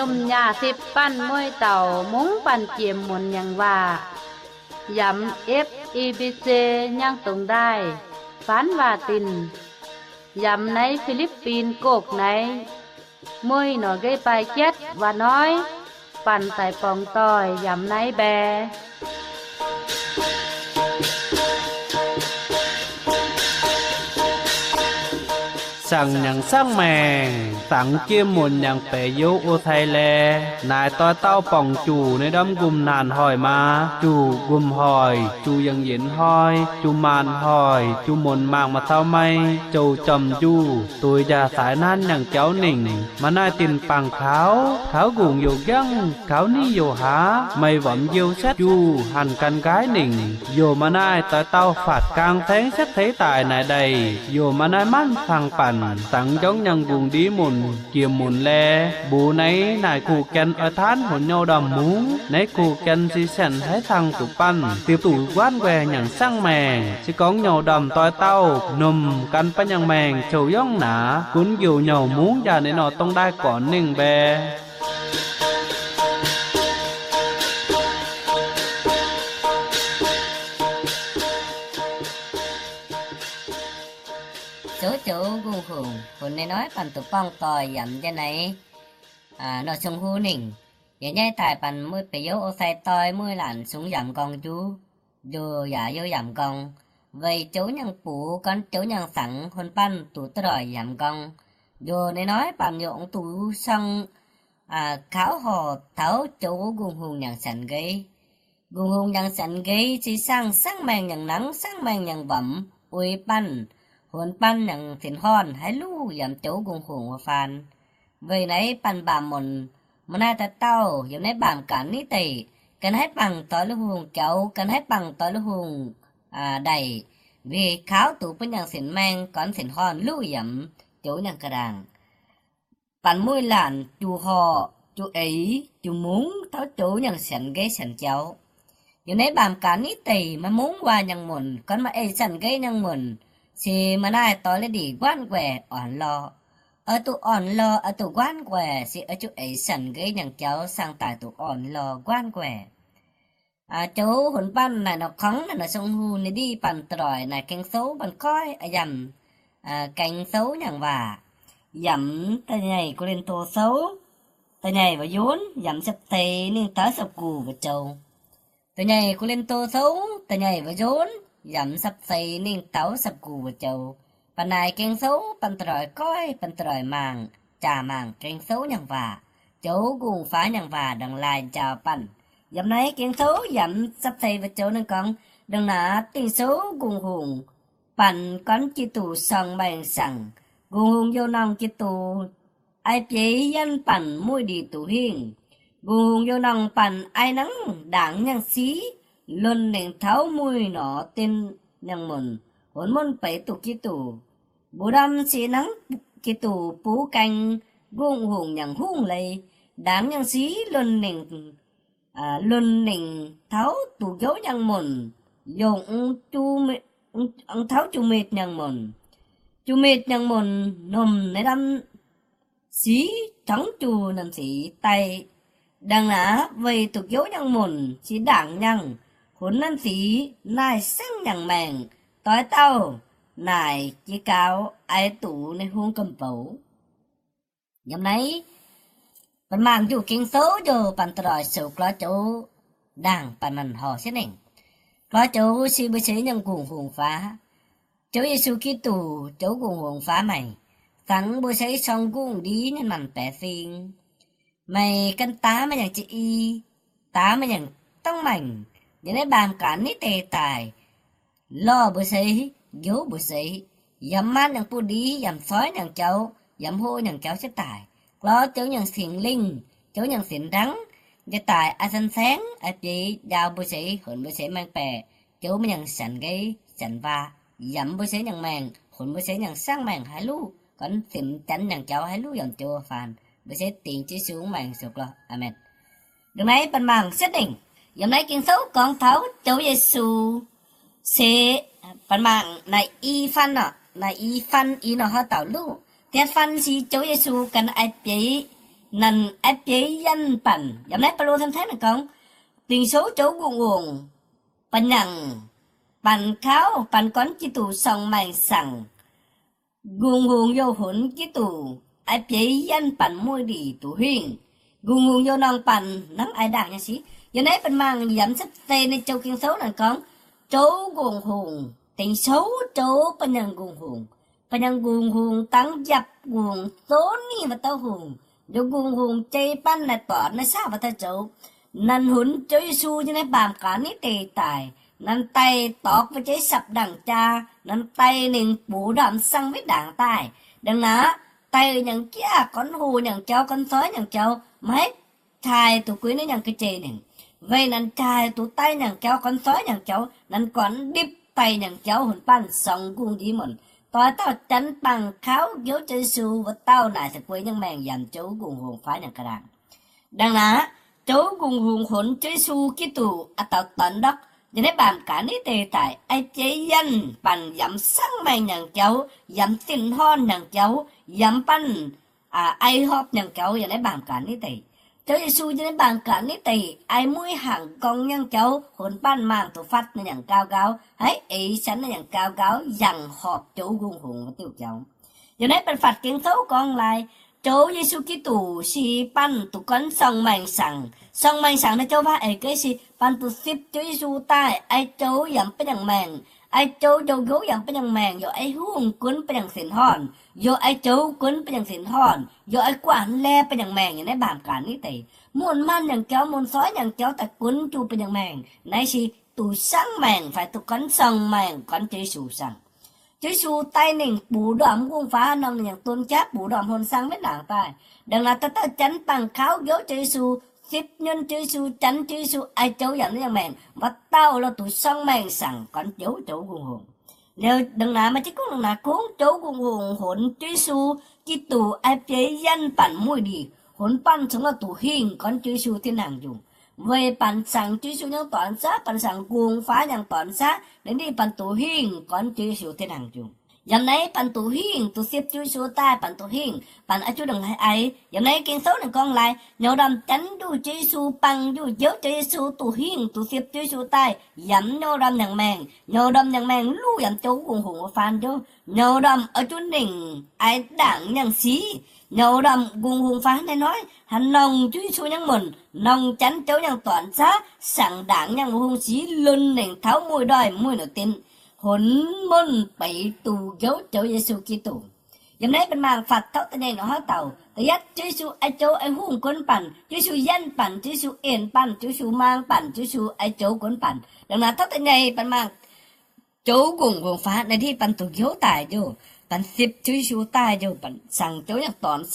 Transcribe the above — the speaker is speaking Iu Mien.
Domh nyaah sipv banh mueiz dauh mungv banh jiem munx nyangc waac yamx F E B C nyangv dongh ndaaih faanv waac dinc, yamx naaiv Fi^lipv^bin Gokv naaiv mueiz norqc nqeiv baaih jatv waac noiv, banh daic borngz doic yamx naaiv mbae. Saangc nyangc saangv maengc, dangx jiem munc nyangc baeqc youz o sai lae, naaic doix dauh borngc juqc ninh ndorm nqumh naanc hoic maa, juqc nqumh hoic, juqc yienx hnoi, juqc maanc hoic, juqc munc mangc maaih cau mei, jouc jormh njuh, duix njaah saaix nanv nyangc jauv ningc. Maaih naaiv dinc bangc taux, taux nqungc youc nqangv, taux niv youc hlaax, meih womx youh setv njuh hanc gan nqaaiv ningc. Youc maaih naaiv doix dauh faatv gaang saengv setv seix daaih naaic ndaih, youc maaih naaiv manv fangx banc dangx njorngv nyangc nqungc ndiev munc jiem munc lae, mbuox naaiv naaic kuh gan oix taanv hunx nyouh ndorm mungv. Naaiv kuh gan se sienx haaix cang zuqc banh, ziepc duqv guaanv nquaeh nyangc saangv maengc. Se gorngv nyouh ndorm doix dauh nomh gan banh nyangc maengc zouc yorngv naaic, gunv youc nyouh mungv njaah ninh nor dongh ndaaih gornc ningh mbae. Zoux joux nqungh hungc funx ninh noiv banh duqv borngv doic yamx jienv naaiv nor sung huv ningc. Yietc nyaiv daaih banh mueiz baeqc youz o sai doix mueiz laanh sungx yamc nqorngv njuv, njoh yaac youz yamc nqorngv, weic joux nyangc bux gorn joux nyangc saangx huon banh duqv doic yamc nqorngv. Njoh ninh noiv banh yaac duqv song kaux horc taux joux nqungh hungh nyangc sienx nqeiv. Nqungh hungh nyangc sienx nqeiv se saangv saangv maengh nyangc nangv, saangv maengh nyangc womx, uix banh, huonx banh nyangc sinx horn haaix luv yamx joux nqungh hungh wuov faan. Weic naaiv banh mbaamh munc, maaih naaiv dauh dauh yiem naaiv mbaamh gaanv nitv deic, ganh haiv bangc doix lui hungh jaux, ganh haiv bangc doix lui hungh ndaic, weic kaux duqv bun nyangc sinx maengh gorn sinx horn luv yamx joux nyangc ga'ndaangc. Banh mueiz laanh juqc horc, juqc eix, juqc mungz taux joux nyangc sienx nqeiv sienx jauv. Yiem naaiv mbaamh gaanv nitv deic maaih mungv waac nyangc munc, gorn maaih eix sienx nqeiv nyangc munc, se maaih naaiv doix lui ndiev nquaanv nquaeh orn lorh. Oix duqv orn lorh, oix duqv nquaanv nquaeh, se oix zuqc eix sienx nqeiv nyangc jauv saangv daaih duqv orn lorh nquaanv nquaeh. Joux huonx banh naaic nor kongx naaic nor sung huv ninh ndiev banh doic naaic Ging-Sou banh goiv yaac Ging-Sou nyangc waac yamx da'nyeic Ko^lin^to Sou da'nyeic waac yunv yamx sapc deix ninh taux sapc gu'v waac joux. Da'nyeic Ko^lin^to Sou da'nyeic waac yunv yamx sapc deix ninh taux sapc gu'v waac joux. Banh naaic Ging-Sou banh doic goiv banh doic mangc, jaax mangc Ging-Sou nyangc waac, joux nqungh faaux nyangc waac ndongc laaih njaaux banh. Yiem naaiv Ging-Sou yamx sapc deix waac joux ninh gorngv, ndongc naaiv Ging-Sou nqungh hungh banh gorn Giduc sorng maengh saangc. Nqungh hungh youh norngh Giduc ai bieiv yienh banh mueiz ndiev duqv hingh. Nqungh hungh youh norngh banh ai nangv ndaangc nyangh sic lunh ningc taux mueiz norqc din nyangc munc, hunx munv beiz duqv Giduc. Mbuo ndorm se nangv Giduc buv gaeng nqungh hungh nyangc hungh leiz, ndaangc nyangh sic lunh ningc, lunh ningc taux duqv njoux nyangc munc, yongc taux juqc mitc nyangc munc. Juqc mitc nyangc munc nomh naaiv norm sic, tongx juqc norm sic daaih. Ndongc naaiv weic duqv njoux nyangc munc sic ndaangc nyangh, hunx norm sic naaiv saengv nyangc maengc, doix dauh naaic jiex gaux, ai duqv ninh hungh gomh boux. Yiem naaiv banh mangc njuqc Ging-Sou njoux banh doic souc gorx-youz ndaangc banh mangc horc sieqv nengc. Gorx-youz se mbuo seix nyangc nqungx hungx faaux. Ziouv Yesu Giduc ziouc nqungx hungx faaux meih, zangx mbuo seix sorng nqungx ndiev nyei maanc baeqc fing. Meih ganh daav meih nyangc jiex i, daav meih nyangc dongh maengc, yiem naaiv mbaamh gaanv nitv deix daaih, lorh mbuo seix, njoux mbuo seix, yiem maanc nyangc buoz-ndiev, yiem coix nyangc jauv, yiem hlo nyangc jauv sieqv daaih. Gorx-youz nyangc Singx Lingh, ziouv nyangc sinx ndangv, njiec daaih ai san saengv ai bieiv njaaux mbuo seix, hunx mbuo seix maengh baeqc, ziouv meih nyangc sienx nqeiv sienx waac, yiem mbuo seix nyangc maengc, hunx mbuo seix nyangc saangv maengc haaix luv, gorngv sinx janx nyangc jauv haaix luv yiem ziouv faanh, mbuo seix dingc Yesu maengc souc gorx. Aamen. Ndongc naaiv banh mangc sieqv nengc. Yiem naaiv Ging-Sou gorngv taux ziouv Yesu se banh mangc naaiv i faan orqc, naaiv i faan i nor haaix dauh luv. Dietv faan se ziouv Yesu ganh ai bieiv Nanc aiv bieiv yienh banc. Yaac naaiv Baulo ciem taiv ninh gorngv, dingc souv joux nqongh hungc, ba'nyaangc, banc kauv, banc gorn Giduc sorng maengc saangc. Nqongh hungc youh hunx Giduc, aiv bieiv yienh banc muic-ndiev duqv hingh. Nqongh hungc youh norm banc hnangv aiv ndaangc nyei sic. Yiem naaiv benx mangc yiem cuotv deix nyei joux Ging-Sou naaic gorngv, joux nqongh hungc dingc souv joux ba'nyaangc nqongh hungc. Ba'nyaangc nqongh hungc dangv njapc nqongh zouv ninh wuov dauh hungh. Nqongh hungc jei banh naaic dorn naaic saah wuov dauh zoux. Nanc hunx Ziouv Yesu yiem naaiv mbaamh gaax nitv deix daaih, nanc daaih dorkx wuov jeiv sapv-ndaangc jaa, nanc daaih ninh bux ndorm sang witv ndaangc daaih. Dangh naaiv, daaih nyangc jaav gorn hoc nyangc jauv, gorn soi nyangc jauv, maiv taaih duqv gueix naaiv nyangc ga'jeiv ninh. Weic nanc taaih duqv daaih nyangc jauv, gorn soi nyangc jauv, nanc gorn ndipv daaih nyangc jauv, hunx banh sorng nqongh ndiev munc. Doix dauh janx bangc kauv njoux Ziouv Yesu wuov dauh naaic se gueix nyangc maengc yaac joux nqongh hungc faav nyangc ga'naangc. Dangh naaiv, joux nqongh hungc hunx Ziouv Yesu Giduc a'daux dorn ndortv yiem naaiv mbaamh gaax nitv deix daaih, aiv bieiv yienh banc yaac mv saangv maengc nyangc jauv, yaac mv zinh horn nyangc jauv, yaac mv banh aiv horpc nyangc jauv yiem naaiv mbaamh gaax nitv deix. Ziouv Yesu yiem naaiv mbaamh gaax nitv deix aiv mueiz hangc gorngv nyangc jauv, hunx banh maanc duqv fatv naaiv nyangc gau gauv, haiv eix sienx naaiv nyangc gau gauv, yangh horpc joux nqongh hungc wuov diuh jauv. Yiem naaiv benx fatv Ging-Sou gorngv laai, joux Yesu Giduc se banh duqv gorn sorng maengc saangc. Sorng maengc saangc naaiv joux waac eix geix se banh duqv sipv Ziouv Yesu daaih, aiv joux yaac mv banh nyangc maengc, aiv joux njoux nqox yaac mv banh nyangc maengc, yaac aiv hungh gunv banh nyangc sin-horn, yaac aiv joux gunv banh nyangc sin-horn, yaac aiv guanh laeh banh nyangc maengc yiem naaiv mbaamh gaax nitv deix. Mun maanh nyangc jauv, mun soi nyangc jauv daaih gunv juqv banh nyangc maengc. Naaiv se duqv saangv maengc fai duqv gorn sorng maengc gorn Ziouv Yesu saangc. Ziouv Yesu daaih ninh bux ndorm nqongh faav norm ninh yangh donv jaav bux ndorm hon sang witv ndaangc daaih. Dangh naaiv dauh dauh janx bangc kauv njoux Ziouv Yesu, sipv nyunv Ziouv Yesu, janx Ziouv Yesu, aiv joux yaac mv nyangc maengc, wuov dauh lorh duqv sorng maengc saangc gorn joux joux nqongh hungc. Liuz dangh naaiv maaih jienv gorngv dangh naaiv kungx joux nqongh hungc hunx Ziouv Yesu Giduc aiv bieiv yienh banc mueic ndiev, hunx banh cingx lorh duqv hingh gorn Ziouv Yesu tin hnaangx jung. Weic banh saangc Ziouv Yesu nyei dorn saav, banh saangc nqongh faav nyangc dorn saav, ninh ndiev banh duqv hingh gorn Ziouv Yesu tin hnaangx jung. Yiem naaiv banh duqv hingh duqv sipv Ziouv Yesu daaih, banh duqv hingh, banh aiv juqv ndongc haaix aiv. Yiem naaiv Ging-Sou ninh gorngv laai, nyouz ndorm janx nduqc Ziouv Yesu, bangc nduqc njoux Ziouv Yesu, duqv hingh duqv sipv Ziouv Yesu daaih, yaac mv nyouz ndorm nyangc maengc. Nyouz ndorm nyangc maengc luv yaac mv joux nqongh hungc wuov faan njoux. Nyouz ndorm oix zuqc ningc aiv ndaangc nyangc sic. Nyouz ndorm nqongh hungc faan hnangv naaiv hnoi, hnangv nongc Ziouv Yesu nyei muonc, nongc janx joux nyangc dorn saav, saangc ndaangc nyangc wuov hungh sic lunx ningc taux mueic ndoih mueic ndoih dinc, hunx muonh beix duqv njoux Ziouv Yesu Giduc. Yiem naaiv benx mangc fatv taux da'nyeic norm haaix dauh. Da'yietv, Ziouv Yesu aiv joux aiv hungh gunv banh, Ziouv Yesu yienh banh, Ziouv Yesu en banh, Ziouv Yesu maang banh, Ziouv Yesu aiv joux gunv banh. Dangh naaiv taux da'nyeic benx mangc joux nqongh hungc faav naaiv ndiev banh duqv njoux daaih njoux, banh sipv Ziouv Yesu daaih njoux, banh saangc joux nyangc dorn saav.